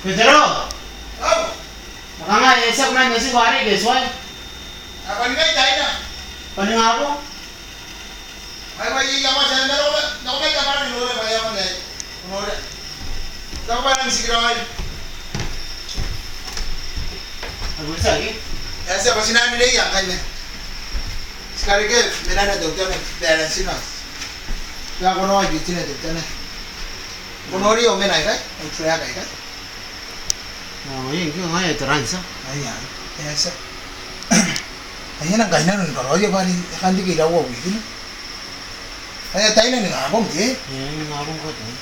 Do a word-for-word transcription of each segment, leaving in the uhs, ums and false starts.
Betero. Au. Kanga e a tia ko na message ko are ke tuai. A bwa ni kai taina. Bwa ningabong. Ai bwa iai ae ko a tia n nako, nako mai tamara ni nora bwa e a manga nako. Nora. Nako bwa nang tikiraoi. A bwa tiaki. E a tia bwa ti na anenea ngkanne. Ti karekea menana teutana, balance-na. Ia ko noria bitinna teutana. Ko noria omena ikai, o track ikai. Ao e ngke ngaia e taransa. Aia, e a tia. Aia nang kainnano ni karaoia bwa are e kan riki iraua wikina. Aia taina ningabong ke? E, ningabong ko tai.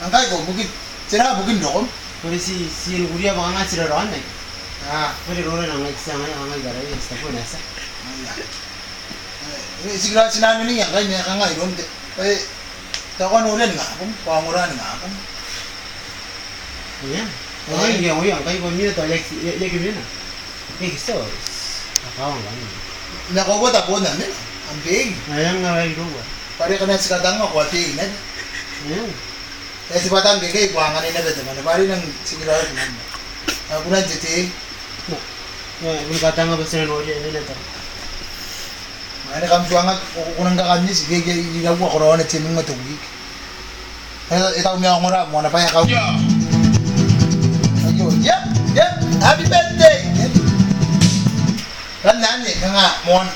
Nang kai ko bukin, tera bukin rokom? Ko ti, ti en kuria bwa kanga ti raraoma. A. Ko ti roro nang kai ti a ngai, ngai karaoia, ti taku nasa. Aia. E, e, ti kira ti na anenea ngkai ma e kanga iroum te. E, tao ko a noria ningabong, ko a ongora ningabong. Ia. Ko a ngai ngke a ngoia ngkai ko mena tao e aki, e, e aki mena. E aki so. A kawa ngkai. N na ko bota bon a mena, am begi. Aia nga bai roua. Bwa are ngkana ti katanga ko a begi naba. Ia. E ti bwa tang kekei ko a anganai naba te mwane bwa are nang tikiraoi kunana. A kunana te tei. Ia, e bon katanga bwa ti na noria e mena tao. Mane kam tuanga ko, ko nang kakanne ti kekei iraua karaoana te minga te wiki. E, e tau mea ongora moana bwa e kau. Ia. Aio, ia, ia, happy birthday. Ran anne, kanga moana.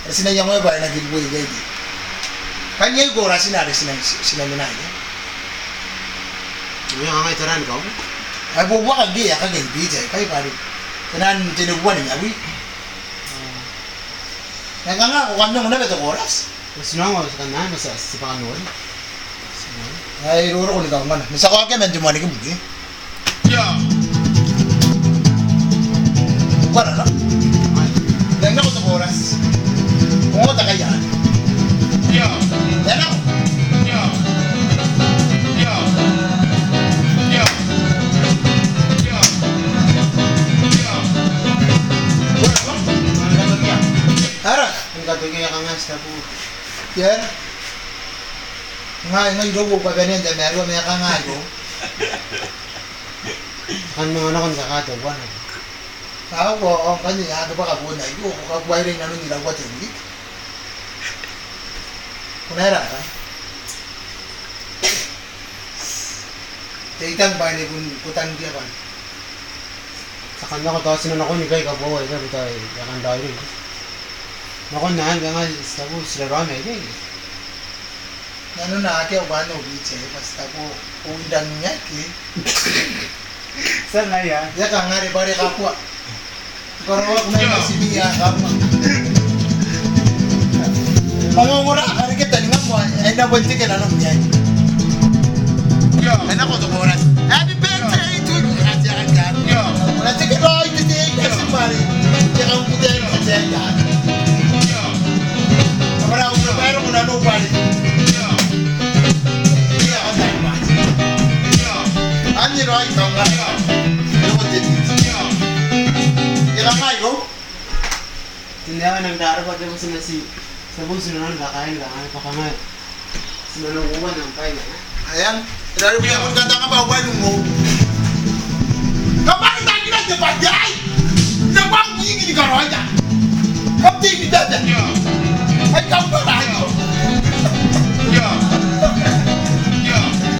Are ti na iangoia bwa e na kiriwea iai. Kan iai ko ratina are ti na, ti na mena iai. Ia, kanga i taran kau. Ai buabuaka ngke e a kake n biti, ai kai bwa are. Te nang te neboan ni abwi. Ia kanga ko kan ongo naba te chorus. Ko ti na ongo, ko ti kan ongo, ti, ti bwa kan nori. Ai roroko ni kaungana. Ni tia ko akea man te mwaniki buki. Ia. Ko kara na. Nang nako te chorus. Ko ota kaia. Ia. Nang nako. Ia. Ia. Ia. Ia. Ia. Ko kara na. Ara. Ni katokia kanga ti tabu. Ia. Ngai, ngai irou au kabanea n te marua ma e kanga irou. Kan manga nako n te katoa buana. Au, ao, ao, ngkanne, a, ke bwa ka buana, io, ko kakuaira i nanon iraua te wiki. Ko na era ngkai. Te itang bwa are ko, ko tangiria bwa are. Ti a kan nako tao ti na nakon ikai kabuaua ikai bwa tao e a kan raoiroi. Nakon naan kanga ti taku ti raraoma ikai. Nanona akea bwa no biti ae bwa ti taku ko undangiaki. Ti a ngaia. E a kanga are bwa are kakua. Karaoa ko na ina tibia kama. Ongongora, are ke taninga moa, e na bon teke nanom iai. E na ko te chorus. Happy birthday to you. Ko na teke raoi te tei, e a tibwari. E a kan kute te tei. Abara, ko na bwai ro, ko na nobody. Anne raoi kaunga. Io, te titi. E kangai ro. Ti na nang tara bwa te bwa ti na ti, ti na bon ti na nang kakain kakain kakain. Ti na nang uan nang kai na. Aia. Tara bwa bon katanga bwa uan mo. Kaba kita kira te bwa jai. Te bwa uiki ni karaoia. Kam te ni tata. Ai kam bwa aio.